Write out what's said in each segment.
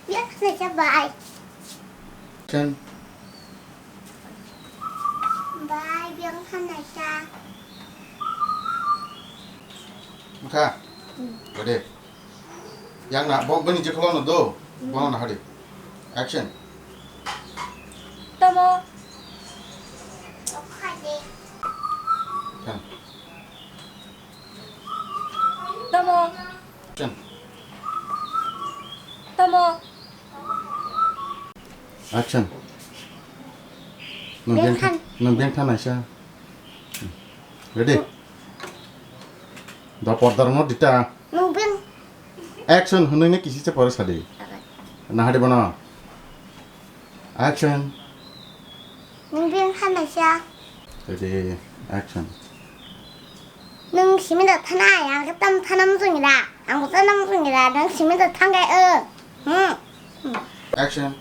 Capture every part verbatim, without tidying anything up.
Biang khanaisa bai. Action. Bai, biang khanaisa. Mkha. Hmm. Ready. Yang na, bo bini je kholo no do. Hmm. Bono na hari. Action. Tamo. Action. Tamo. Action. Tamo. Action. Nang biang than. Nang biang than aisa. Ready? Da pordar no dita. Nang biang. Action hwnwi ne kisi se pore sadi. Nahari bono. Action. Nang biang than aisa. Ready? Action. Nang simi da thana, ang khe tam thana mujung ira. Ang khe tam mujung ira, nang simi da thang gai o. Hmm. Action.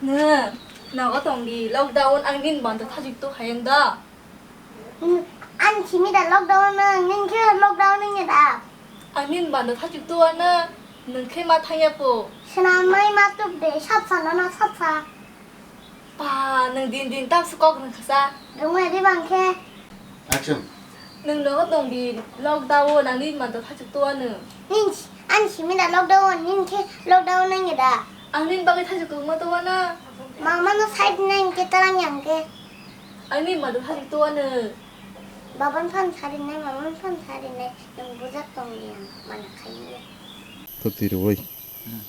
Nang, nogo tong di, lockdown ang din bando thajik to hayang da. Hmm, ang simi da lockdown nang, nang khe lockdown nang ira. Ang din bando thajik to ano, nang khe ma thang ya po. Sina mai ma tup de, sap sa na na sap sa. Pa, nwng din din tam se kok nwng khasa. Rwngmani bang khe. Action. Nwng nogo tong di, lockdown o nang ni manto thachuk to ano. Nin, ani simi da lockdown, nin khe lockdown nang da. Ang nin bagwi thachuk kok ma to ano. Mama no side nang khe tarang yang khe. Ang nin manto thachuk to ano. Baban phan sari nai, maman phan sari nai, nwng bujak tong di ang, mana khai ya. Khoti roi. Hmm.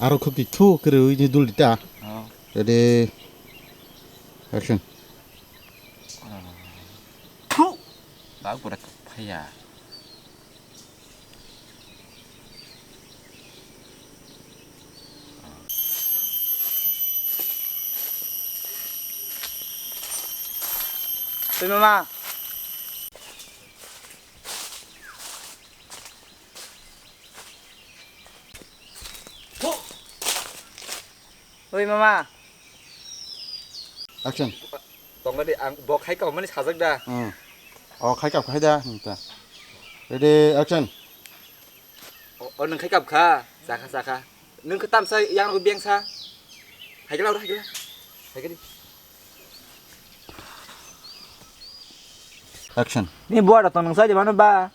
Aro khoti thu kre ui ni dul dita. Oh. Ready? Action. Thu! Bak budak phaya. Tui mama. Oi mama. Action. Tongmani ang bo khai kap mani sajak da. Hmm. O khai kap khai da. Hmm, ta. Ready, action. O, o nang khai kap kha. Sakha, sakha. Nang khe tamsa yang rok beng sa. Hai gela, hai gela. Hai gela. Action. Ni bo ada tong nang sa di mano ba.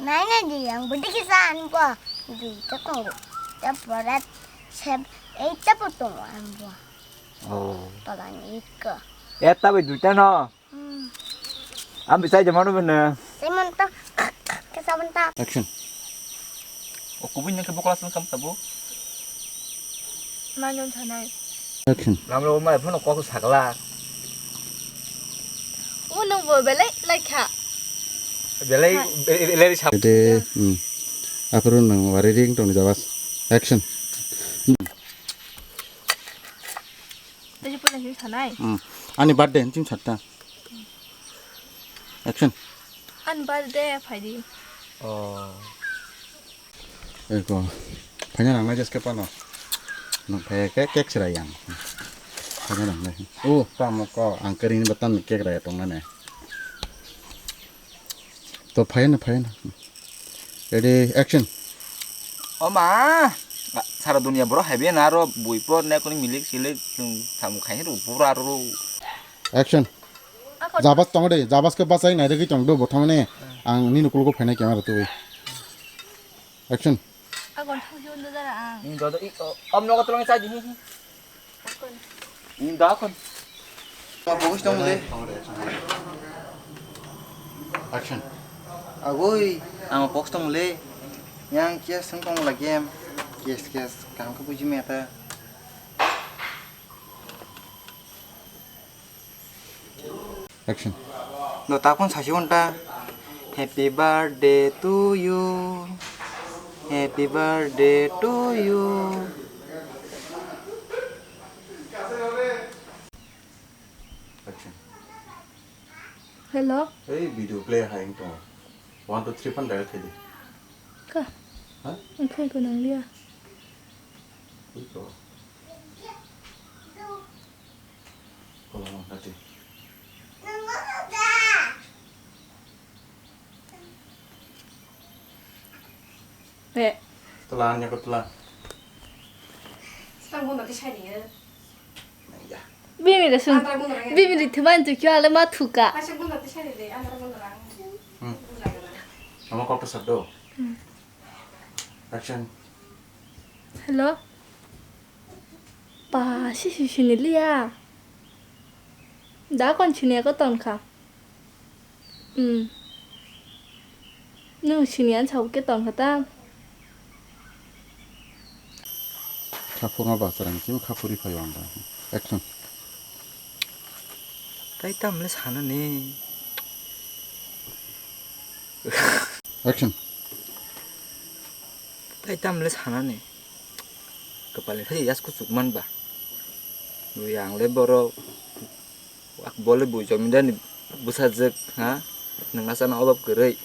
Nai nai di yang budi kisa an ko. Di ta tongo. Ta porat sep ei ta po tongo an bo. Oh. Pala ni ko. Eta bai duita no. Hmm. Am bisai jamano bene. Simon ta. Kisa benta. Action. O kubui nang ke bokla sung kam tabo. Manyon sanai. Action. Namlo mai phone kok sakla. Uno bo belai laikha. Belai, belai sa. Ede, hmm. Aphuru nang wari ring tong jabas. Action. Tadi pun lagi sanai. Hmm. Ani birthday ncim satta. Action. Ani birthday phaidi. Oh. Eko. Phaina nang nai jeske pano. Nang phai ke cake sira yang. Phaina nang nai. Oh, tamo ko ang kering batan cake raya tong nane. To phaina phaina. Ready, action. O ma, sara dunia borok hai biyana aro bui por ne kuni milik silik chwng samung khai ro pura aro. Action. Jabas tong de, jabas ke basai nai de ki tong do bo thang ne. Ang nini kulgo phainai camera twi. Action. Agon thang si undo dara ang. Ni do do i om nogo tolong chai di. Ni da kon. Ma bogus tong le. Action. Agoi, ang box tong le. Yang kias tong tong la game. Kias kias kam ko buji me ta. Action. No ta kon sasi unta. Happy birthday to you. Happy birthday to you. Action. Hello. Hey, video play hai wng tongo. One, two, three phan dial khai di. Ka. Ha? Ang khai ko nang liya. Ui ko. Ko lang hati. Pe. Tla, nyakut tla. Sitang bunda tisai riya. Bini da sung. Andra bunda rang. Bini da thumani tu kyo ale ma thuka. Kaisa bunda tisai riya, andra bunda rang. Hmm. Bunda rang. Ama kok ta sab do. Hmm. Action. Hello. Pa, si si sini liya. Da kon sini ako ton kha. Hmm. Nwng sini ang sabo khe tong kha ta? Kha phunga basarang chim kha phuri phaio ang da. Action. Tai tamle sana ne. Action. Tai tamle sana ne. Kapal ni thai yas kuchuk man ba. Yang le borok. Wak, bole bui jomindar ni bwsajwk, ha? Nwng asana obab kwrwi.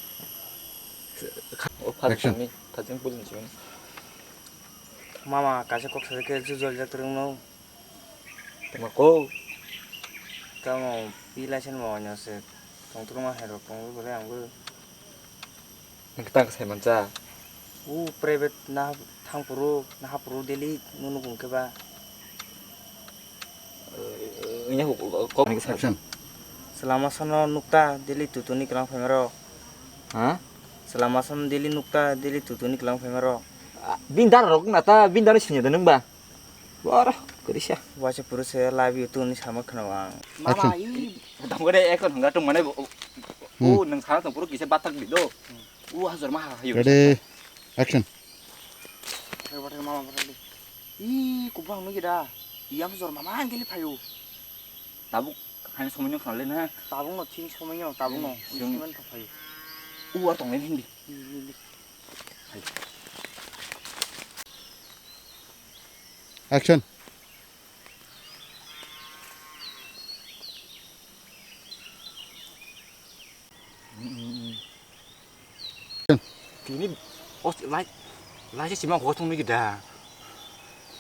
Kha-, o phal Action. Simi, phajwng bujin simi. Mama, kaisa kok sajak khe jujoljak twrwngno. Tamo ko? Tamo, pi laisen mo onyo se. Tongtwrwngma hai rok tongo bole ang bo. Nwng kwtal khe sai mancha. O private na thang phuru, na ha phuru daily nunu bung khe ba. Wngya ko, ko, ko. Action. Selama sono nukta daily tutuni kelang phaima rok. Ha? Selama sono daily nukta daily tutuni kelang phaima rok. Ah, bini dara rok na ta, bini dara sinya da nwng ba. Boro, kwrwisa. Waisa puro se love you too hinwi sama khwnao ang. Action. Mama, i. Dangore ekon hwnga tong mane bo. Hmm. O, nwng sana tong puro kisa bathak di do. O, hajor ma ha hayo. Ready. Action. Thai bathak mama bathak di. I, kubang ngi da. Iyam jor mama ang gili phayo. Tabuk hani somoi no khna le na. Tabuk no thin somoi no, tabuk no. Hmm, thin somoi no phayo. O, ar tong le hindi. Hindi, hindi. Action. Tini os lai lai se sima hotung ni da.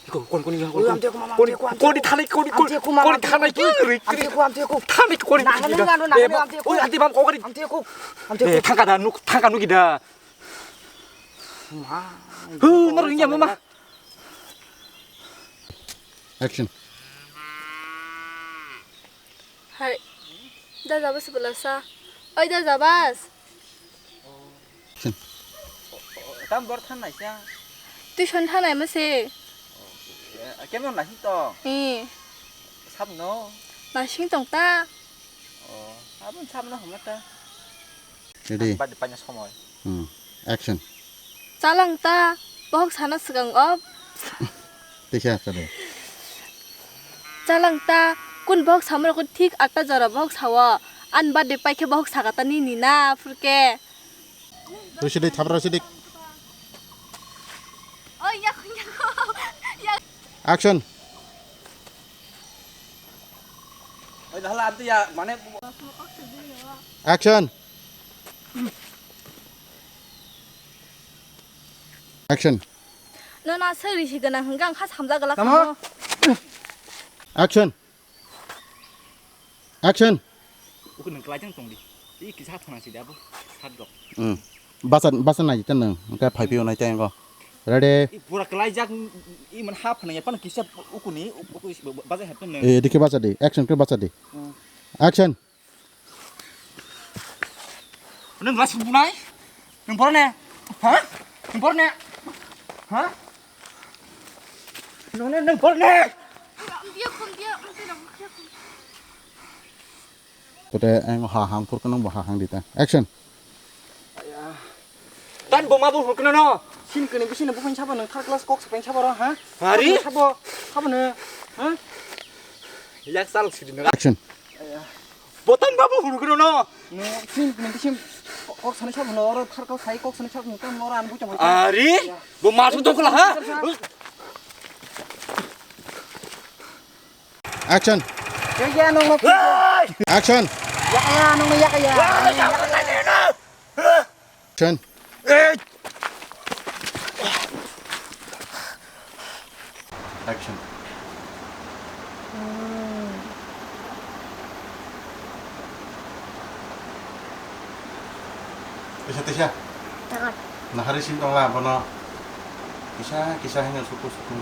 Iko kon kon kon kon. Oi, amteko, mama, amteko, amteko. Koni thalai koni koni. Amteko, mama, koni amteko. Thalai kiri kiri. Amteko, amteko. Thalai koni. Nangani, nangani, nangani, amteko. Oi, ati bam kokari. Amteko. Amteko. Eh, thangka da nuk thangka nugi da. Ma. Hu, nor iya mama. Action. Hai. Da jabas belasa. Oi da jabas. Action. Tam bor than naisa. Tuition thanai mase. Kemon naising to? Eh. Sabno. Naising tong ta. Oh, abon sabno hamla ta. Ready. Bad paina somoi. Hmm. Action. Chalang ta, bohok sana swkang o. Tisa chalo. Chalang ta, kun bohok samra kun thik atta jora bohok sawo. An birthday paikhe bohok sakata nini na phurke. Rusidik, thapra rusidik. Oh, yak, yak, yak. Action. Oi, dahala antu ya, mane. Action. Action. No na sari si gana hingga ang khas hamja gala. Tamo. Khamo. Action. Action. Uku nang kelajang tong di. Ih, kisa phana si dabo. Sat dok. Hmm. Basa, basa nai tan nang. Engka phai pio nai teng ko. Ready. Ih, pura kelajak, ih, man ha phana ya pan kisa uku ni, uku, uku, basa hep tan nang. Eh, dikhe basa di. Action ke basa di. Hmm. Action. Nang lasi bunai? Nang borne? Ha? Nang borne? Ha? Nang, nang, nang borne? Dia khum, dia, dia khum. Tote ang ha hang phur kanang bo ha hang dita. Action. Tan bo ma bo phur kanang no. Sin kene bisi no bukan sabo nang third class kok sapain sabo ro ha? Hari? Sabo, sabo no. Ha? Yak sal sidi no. Action. Botan babu hurugro no. No, sim, sim, sim. Kok sana sab no, oro thar kok sai kok sana sab no, tam oro an buchang. Ari, bo mas tong kala ha? Action. Ya, ya, no, no. Hey! Action. Ya, ya, no, no, ya, ya. Action. Action. Tisa, tisa. Takon. Nahari sin tongla bono. Kisa kisa haino suku suku.